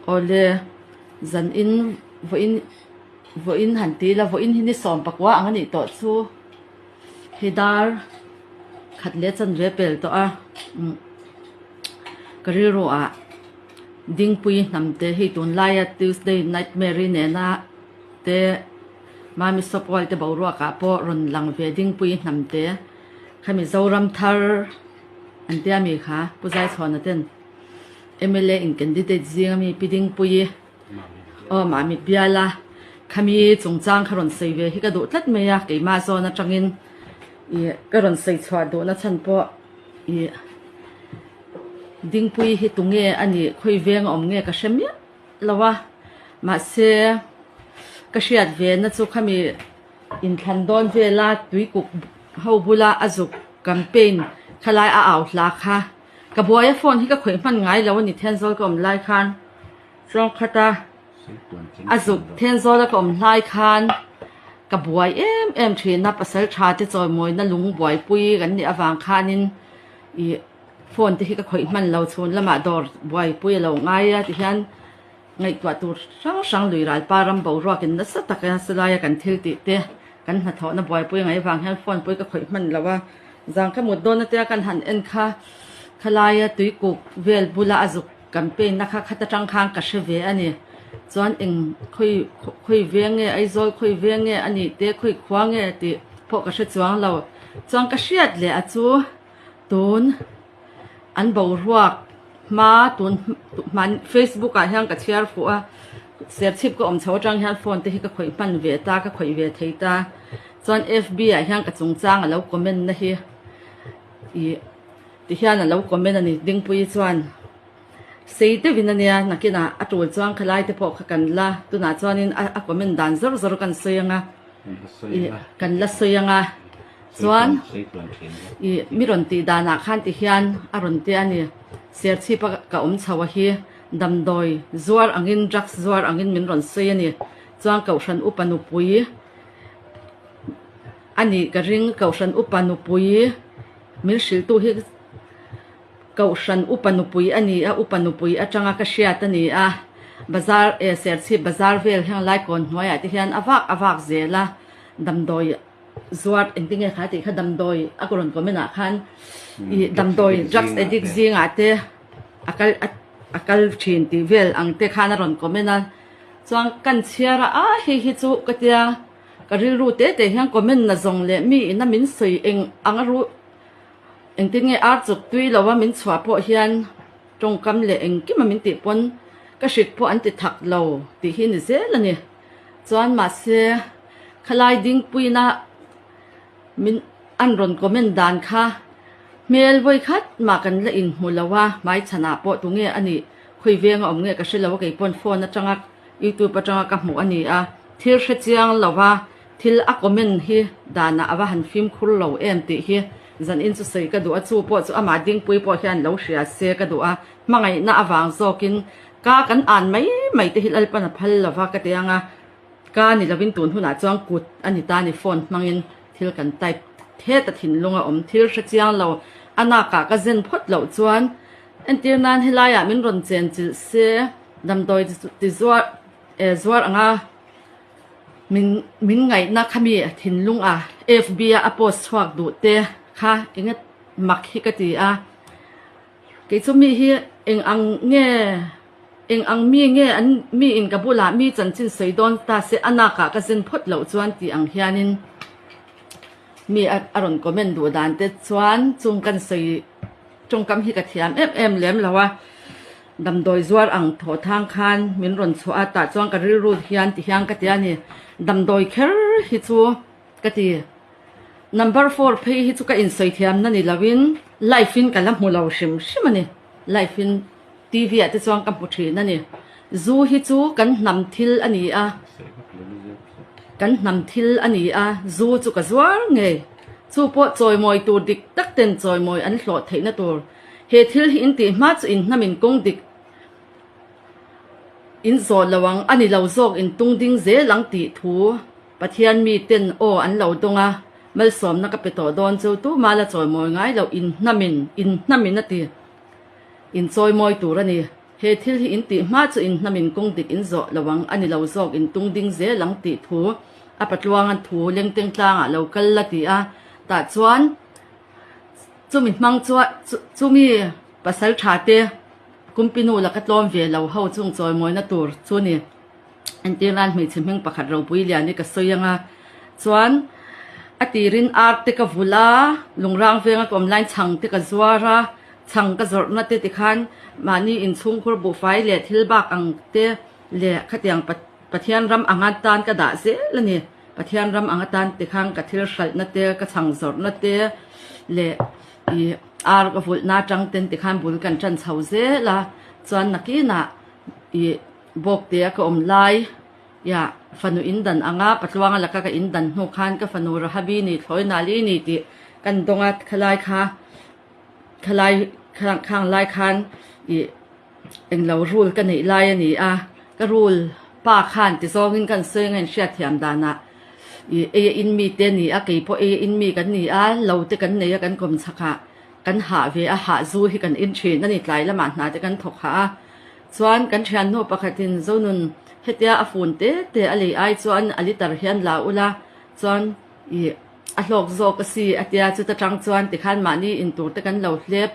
Awle, zan in vawiin vawiin han ti ila vawiin hi ni 19 ang a nih tawh chu hei dar khat leh chanve pel tawh a umm ka rilru ah Dingpui hnam te hei tunlaia Tuesday Nightmare-i nena te Mami Sawpual te boruakah pawh rawn lang ve Dingpui hnam te kha Mizoram thar an tia mi kha Pu Zaichhawna ten mla in candidate zinga mi Pi Dingpuii aw Mami biala khami chungchang kha rawn sawi ve hi ka duh tlat mai a keimah zawn atangin ih ka rawn sawi chhuah duhna chhan pawh ih Dingpuii hi tunge a nih khawi veng a awm nge ka hre miah lo a mahse ka hriat ve na chu khami inthlan dawn vela tuikuk ho bula a zuk campaign khalai a au hla kha ka buai a phone hi ka khawih hman ngai lo a ni Thenzawl ka awm lai khan Chawngkhata a zuk Thenzawl a ka awm hlai khan ka buai em em thin a pasal tha te chawimawina lung buaipui kan nih avang khanin ih phone te hi ka khawih hman lo chhun lamah dawr buaipui a lo ngai a tihian ngaihtuah tur hrang hrang lui ral pa ram boruak in nasa tak a silai a kan thil tih te kan hnathawhna buaipui a ngaih avang hian phone pawh hi ka khawih hman lo a zang ka mut dawn atia kan han en kha khalaia tuikuk vel bula a zuk campaign na kha khat atang khan ka hre ve a ni chuan eng khawi khawi veng nge Aizawl khawi veng nge a nih te khawi khua nge tih pawh ka hre chuang lo chuan ka hriat leh a chu tun an boruak hma tun hman facebook ah hian ka chhiar fuh a serchhip ka awm chho atang hian phone te hi ka khawih hman ve ta ka khawih ve thei ta chuan fb ah hian ka chungchang a lo comment na hi ih ti hian a lo comment a ni Dingpuii chuan sei deuhin a nia nakinah a tul chuan khalai te pawh kha kan la tunah chuanin a a comment dan zawr zawr kan sawi ang a ih kan la sawi ang a chuan ih mi rawn tih danah khan ti hian a rawn tia a ni Serchhip a ka awm chho a hi damdawi zuar angin drugs zuar angin min rawn sawi a ni chuan kohhran upa nupui a nih ka ring kohhran upa nupui min hrilhtu hi Kohhran upa nupui a ni a, upa nupui atanga ka hriat a ni a, bazar eh Serchhip bazar vel heng lai kawn hnuaiah te hian a vak a vak zel a, damdawi zuar engtin nge kha tih kha damdawi a rawn comment ah khan ih damdawi drugs addict zingah te a kal a kal thin tih vel ang te khan a rawn comment a, chuan kan chhiar a a hei hi chu ka tia ka rilru te te hian comment na zawng leh mi ina min sawi eng ang a ru Engtin nge ar chuk tui lo a min chhuah pawh hian tawngkam leh engkim a min tih pawn ka hrit pawh an ti thak lo tih hi ni zel a ni. Chuan mahse khalai dingpuina min an rawn comment dan kha hmel vawi khat mah kan la inhmu lo a, hmaichhanah pawh tunge a nih khawi veng a awm nge ka hre lo a kei pawn phone atanga youtube atanga ka hmuh a ni a, thil hre chiang lo a. Thil a comment hi danah a va han fimkhur lo em tih hi zan in chu sawi ka duh a, chu pawh chu amah Dingpui pawh hian lo hria se ka duh a, hmangaihna avang zawkin ka kan an mai mai te hi Lalpan a phal lova ka ti ang a, ka ni lovin tun hunah chuan kut a ni ta ni phone hmangin thil kan type heta thinlung a awm thil hre chiang lo a nakah ka zen phawt loh chuan entir nan helaiah min rawn chen chilh se damdawi ti zuar zuar anga Min min ngaihna kha mi thinlung a FB a a post chhuak duh te kha eng mak hi ka ti a, kei chu mi hi eng ang nge eng ang mi nge an mi in ka bulah mi chanchin sawi dawn ta se a nakah ka zen phawt loh chuan tih ang hianin mi a a rawn comment duh dan te chuan chung kan sawi tawngkam hi ka thiam em em lem lo a. Damdawi zuar ang thaw thang khan min rawn chhuah a, tah chuan ka rilru hian ti hian ka ti a ni. Damdawi kher hi chu ka ti. Number four phei hi chu ka insawi thiamna ni loin live in ka la hmu lo hrim hrim a ni. Live in TV ah te chuan ka hmu thin a ni. Zu hi chu kan hnam thil a ni a, kan hnam thil a ni a, zu chu ka zuar ngei. Chu pawh chawimawi tur dik tak ten chawimawi an hlawh theihna tur. He thil hi in tih hma chu in hnamin kawng dik in zawh lo ang, a ni lo zawk in tung ding zel ang tih thu Pathian mi ten aw an lo dawng a, malsawmna ka pe tawh dawn chu tuma la chawimawi ngai loh in hnamin, in hnamin a ti, in chawimawi tur a ni. He thil hi in tih hma chu in hnamin kawng dik in zawh lo ang, a ni lo zawk in tung ding zel ang tih thu a patluanga thu lengteng tlangah lo kal la ti a, tah chuan chumi hmang chuan chumi pasal tha te kumpinu laka tlawm ve lo ho chung chawimawina tur chu ni. Entir nan hmeichhe hming pakhat ropui lian hi ka sawi ang a, chuan a tirin ar te ka vulh a, lungrang venga ka awm laiin chhang te ka zuar a, chhang ka zawrhna te tikhan mahni inchhungkhur buhfai leh thil bak ang te leh khatiang Pathian ram anga tan ka dah zel a ni. Pathian ram anga tan tikhan ka thil hralhna te, ka chhang zawrhna te leh ih ar ka vulhna atang ten tikhan bul kan tan chho zel a, chuan nakinah ih Bawktea ka awm lai, Ia, fanu in dan anga Patluanga laka ka in dan hnu khan ka fanu Rahabi ni thlawi Nali ni tih kan dawng a, khalai kha, khalai khang lai khan ih englo rul ka neih lai a ni a, ka rul pa khan ti zawngin kan sawi anga inhriatthiam danah ih ei a in mite a ni a, kei pawh ei a in mi kan ni a, lo te kan nei a kan kawm chhakah kan hah ve a, hah zu hi kan in thin a ni, tlai lamah hna te kan thawk hah a. Chuan kan thiannu pakhatin Zonun hetia a fun te te a lei ai chuan a litar hian la ula chuan ih a hlawk zawk a si a tia chuta tang chuan tikhan mahni in tur te kan lo hlep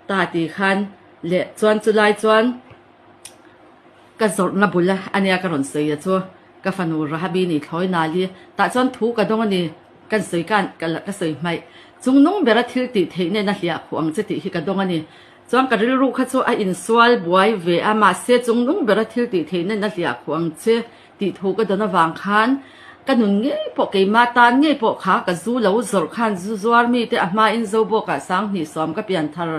ta ti khan leh chuan chulai chuan ka zawrhna bul a nia ka rawn sawi a chu. Ka fanu Rahabi ni thlawi nali tah chuan thu ka dawng a ni, kan sawi kan ka sawi hmaih. Chungnung bera thil tih theih nena hliah khuh ang che tih hi ka dawng a ni. Chuan ka rilru kha chu a insual buai ve a, mahse chungnung bera thil tih theih nena hliah khuh ang che tih thu ka dawn avang khan ka nun ngei pawh keimah tan ngei pawh kha ka zu lo zawrh khan zu zuar mite a hmain Zobawkah 2010 ka pianthar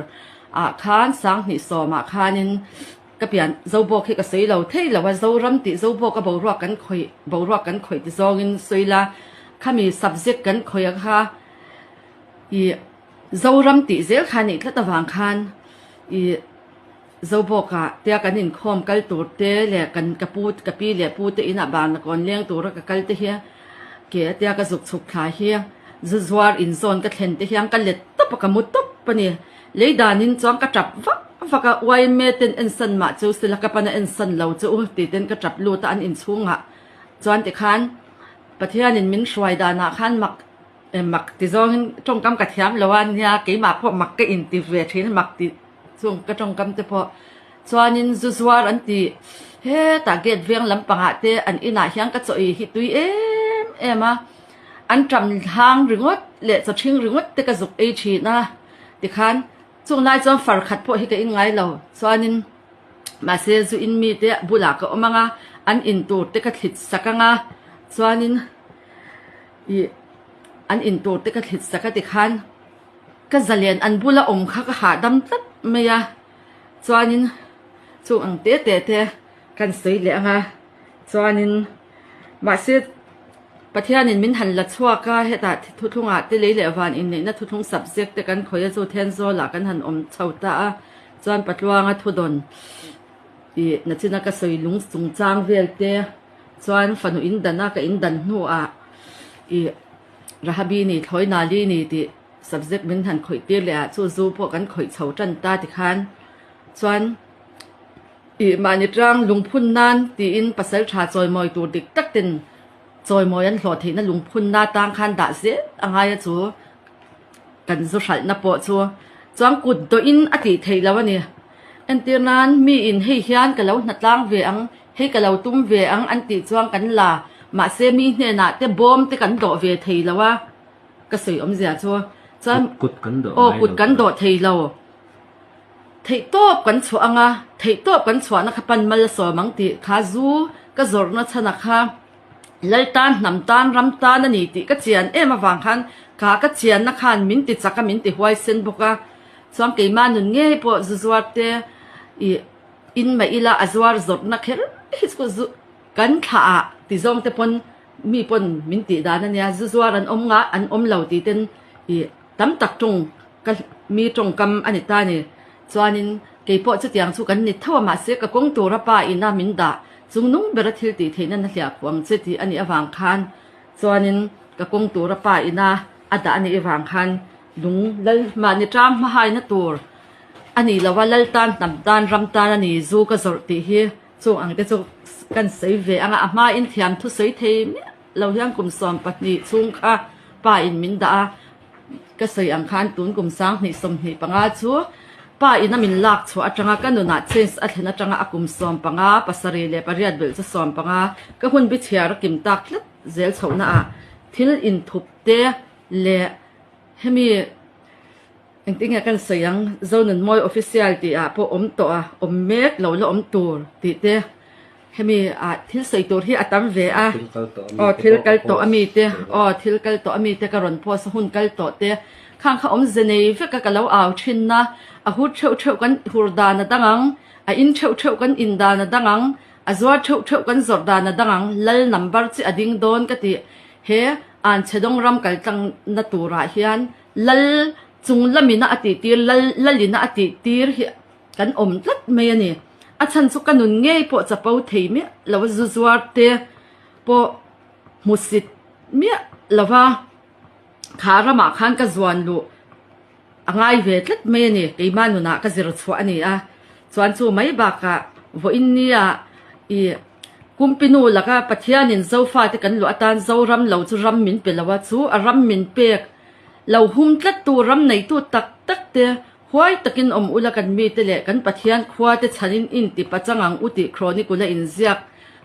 ah khan 2010 ah khanin Ka pian Zobawk hi ka sawi lo thei lo a, Zoram tih Zobawk a boruak kan khawih boruak kan khawih ti zawngin sawi la, khami subject kan khawih a kha i Zoram tih zel kha nih tlat avang khan i Zobawkah tia kan inkhawm kal tur te leh kan ka pu ka pi leh pu te inah bana kawn leng tura ka kal te hi ke tia ka zuk chhuk thla hi zu zuar inzawn ka thlen te hian ka let tawp a ka mu tawp a ni. Lei danin chuan ka tap vak vak a, yma ten ensan mah chu sela ka pana ensan lo chu u tih ten ka tap lut a an inchhungah chuan tikhan Pathianin min hruai danah khan mak mak ti zawngin tawngkam ka thiam lo a nia keimah pawh mak ka inti ve thin mak tih chung ka tawngkam te pawh chuanin zu zuar an ti hetah gate veng lampangah te an inah hian ka chaw ei hi tui em em a an ṭam hlang ringawt leh chaw ṭhing ringawt te ka zuk ei thin a. Tikhan chung lai chuan far khat pawh hi ka in ngai lo. Chuanin mahse zu in mite bulah ka awm ang a, an in tur te ka thlit sak ang a, chuanin ih an in tur te ka thlit sak a tikhan ka zalen an bula awm kha ka hahdam tlat mai a. Chuanin chung ang te te te kan sawi leh ang a, chuanin mahse. Pathianin min han la chhuak a, hetah thuthlungah te lei leh van inneihna thuthlung subject te kan khawih a, chu Thenzawlah kan han awm chho ta a, chuan Patluanga thudawn ih nachina ka sawi lung chungchang vel te chuan fanu in dan a, ka in dan hnuah ih Rahabi ni thlawi Nali ni tih subject min han khawih tir leh ah chu zu pawh kan khawih chho tan ta tikhan chuan Ih mahni tang lungphun nan tiin pasal tha chawimawi tur dik tak ten chawimawi an hlawh theihna lungphun na tang khan dah zel a ngai a chu kan zu hralhna pawh chu chuan kut dawhin a tih theih loh a ni. Entir nan mi in hei hian ka lo hnatlang ve ang, hei ka lo tum ve ang an tih chuan kan la mahse mi hnenah te bawm te kan dawh ve thei lo a ka sawi awmzia chu chuan Kut kan dawh aw ngai kut lo kan dawh thei lo. Theihtawp kan chhuah ang a, theihtawp kan chhuahna kha pan mal a sawm ang tih kha zu ka zawrhna chhanah kha Lal tan, hnam tan, ram tan a ni tih ka chian em avang khan kha ka chianna khan min ti chak a, min ti huaisen bawk a. Chuan keimah nun ngei pawh zu zuar te ih in mah ila a zuar zawrhna kher hi chu zu kan thlah ah ti zawng te pawn mi pawn min tih dan a nia, zu zuar an awm nga an awm lo tih ten ih tam tak tawng Ka mi tawngkam a ni ta ni. Chuanin kei pawh chutiang chu kan ni tho a, mahse ka kawng tura pa ina min dah chungnung bera thil tih theihna na hliah khuh ang che tih a nih avang khan chuanin ka kawng tura pa ina a dah a nih avang khan lung lal mahni tang hmahaina tur. a ni lo a, Lal tan, hnam tan, ram tan a ni zu ka zawrh tih hi chung ang te chu kan sawi ve ang a, a hmain thiam thu sawi thei miah lo hian kum 12 chhung kha pa in min dah a, ka sawi ang khan tun kum 2025 chu pa in a min lak chhuah atanga ka nunah change a thlen atanga a kum 15, 7 leh 8 belh chu 15 ka hun bi chhiar a kim tak tlat zel chhohna ah thil inthup te leh hemi Engtin nge kan sawi ang, Zonunmawi Official tih ah pawh awm tawh a, awm mek lo la awm tur tih te, hemi ah thil sawi tur hi a tam ve a, aw thil kal tawh ami te, aw thil kal tawh ami te ka rawn post a hun kal tawh te, khang kha awmze nei vek a ka lo au thin a, a hur theuh theuh kan hur dan a dang ang, a in theuh theuh kan in dan a dang ang, a zuar theuh theuh kan zawrh dan a dang ang, lal number chi a ding dawn ka tih, he Anchhedawng ram kal tlang na turah hian Lal chung lamina a tih tir, lal lalina a tih tir hi kan awm tlat mai a ni. A chhan chu ka nun ngei pawh chapo thei miah lo a, zu zuar te pawh hmusit miah lo va, kha ramah khan ka zuan luh a ngai ve tlat mai a ni. Keimah nunah ka zir chhuah a ni a, chuan chu mai bakah vawiin nia ih Kumpinu laka Pathianin Zofate kan luah atan Zoram lo chu ram min pe lo a, chu a ram min pek lo hum tlattu ram neitu tak tak te huai takin awm ula kan mite leh kan Pathian khua te chhanin inti pachang ang u tih Chronicula inziak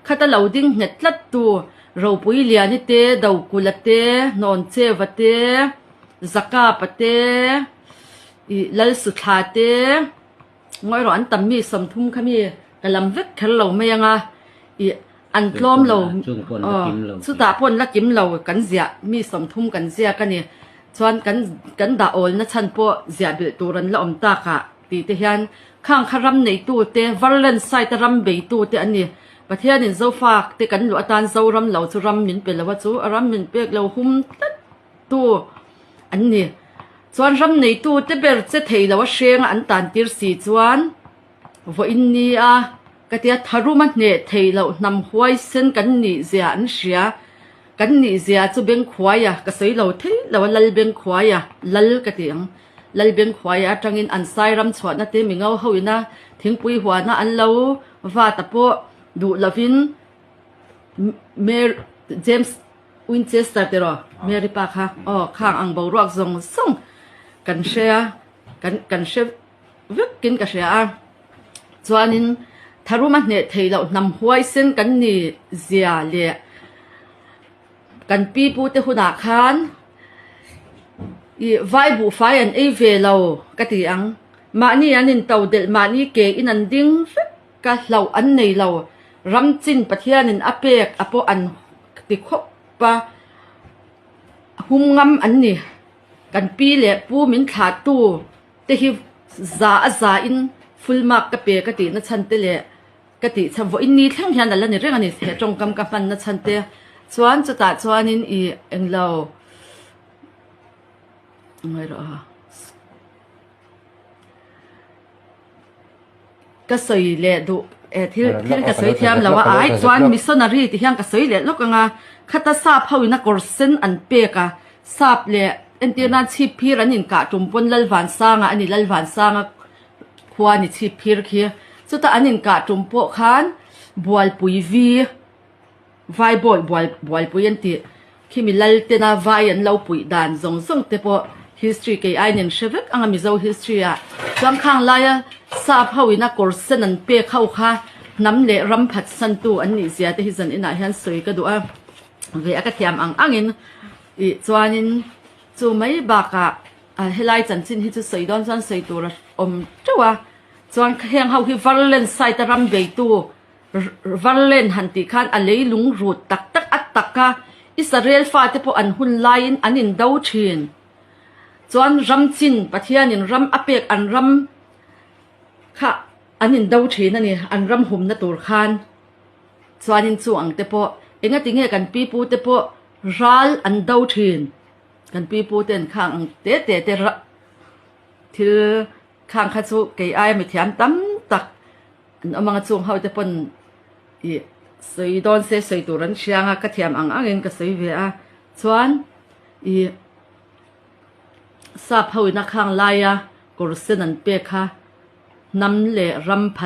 khata lo ding nghet tlattu Ropui Liani te, Dokula te, Hnawncheva te, Zakapa te, ih Lalsuthla te. Ngawi rawh an tam mi 30 kha mi ka lam vek kher lo mai anga ih an tlawm lo aw chutah pawh an la kim lo kan ziah mi 30 kan ziak a ni chuan kan kan dah awl na chhan pawh ziah bilh tur an la awm tak ah tih te hian khang kha ram neitu te Verland side a ram beitu te an ni Pathianin Zofak te kan luh atan Zoram lo chu ram min pe lo a chu a ram min pek lo hum tlat tu an ni. Chuan ram neitu te ber che thei lo a hrenga an tan tir si chuan vawiin nia ka tia tharum a hneh thei loh hnam huaisen kan nih zia an hria. Kan nih zia chu Bengkhuaia ka sawi lo thei lo a Lal Bengkhuaia Lal ka ti ang. Lal Bengkhuaia atangin an sai ram chhuahna te mingo ho ina thingpui huana an lo vat a pawh duh lovin James Winchester tiraw Mary pa kha aw khang ang boruak zawng zawng kan hre a kan kan hre vekin ka hria a chuanin tharuma hneh theih loh hnam huaisen kan ni zia leh kan pi pu te hunah khan ih vai buhfai an ei ve lo ka ti ang mahni an in to delh mahni ke in an ding vek. Ka hlauh an nei lo. Ram chin Pathianin a pek a pawh an ti khawp a, hum ngam an ni. Kan pi leh pu min thlahtu te hi za a za in full mark ka pe ka tih na chhan te leh ka tih chhan vawiin ni thleng hian a la ni reng a ni he tawngkam ka hman na chhan te chuan chutah chuanin ih englo ngaih rawh a. Ka sawi leh duh eh thil thil ka sawi thiam lo a ai chuan missionary ti hian ka sawi leh lawk ang a khata sap ho in a kawr sen an pek a sap leh entir nan chhip phir an inkah tum pawn Lalvansanga a ni Lalvansanga khua a ni chhip phir khi chutah an inkah tum pawh khan bualpui vi Vai bawi bual buaipui an tih khi mi lal tena vai an lo puih dan zawng zawng te pawh history kei aiin an hre vek ang a Mizo history ah chuan khang laia sap ho ina kawr sen an pek ho kha hnam leh ram phatsan tu an nih zia te hi zan inah hian sawi ka duh a ve a ka thiam ang angin ih chuanin chu mai bakah helai chanchin hi chu sawi dawn chuan sawi tur a awm teuh a chuan heng ho hi Verland side a ram beitu Varlen han tih khan a leilung rut tak tak a tak a, Israel fate pawh an hun laiin an indo thin. Chuan ram chin, Pathianin ram a pek an ram kha an indo thin a ni, an ram humna tur khan. Chuanin chu ang te pawh engati nge kan pipu te pawh ral an do thin, kan pipu ten khang ang te te te thil khang kha chu kei aia mithiam tam tak An awm anga chung ho te pawn ih sawi dawn se sawi tur an hria anga ka thiam ang angin ka sawi ve a chuan ih sap ho in a khang laia kawr sen an pek kha. Hnam leh ram phat.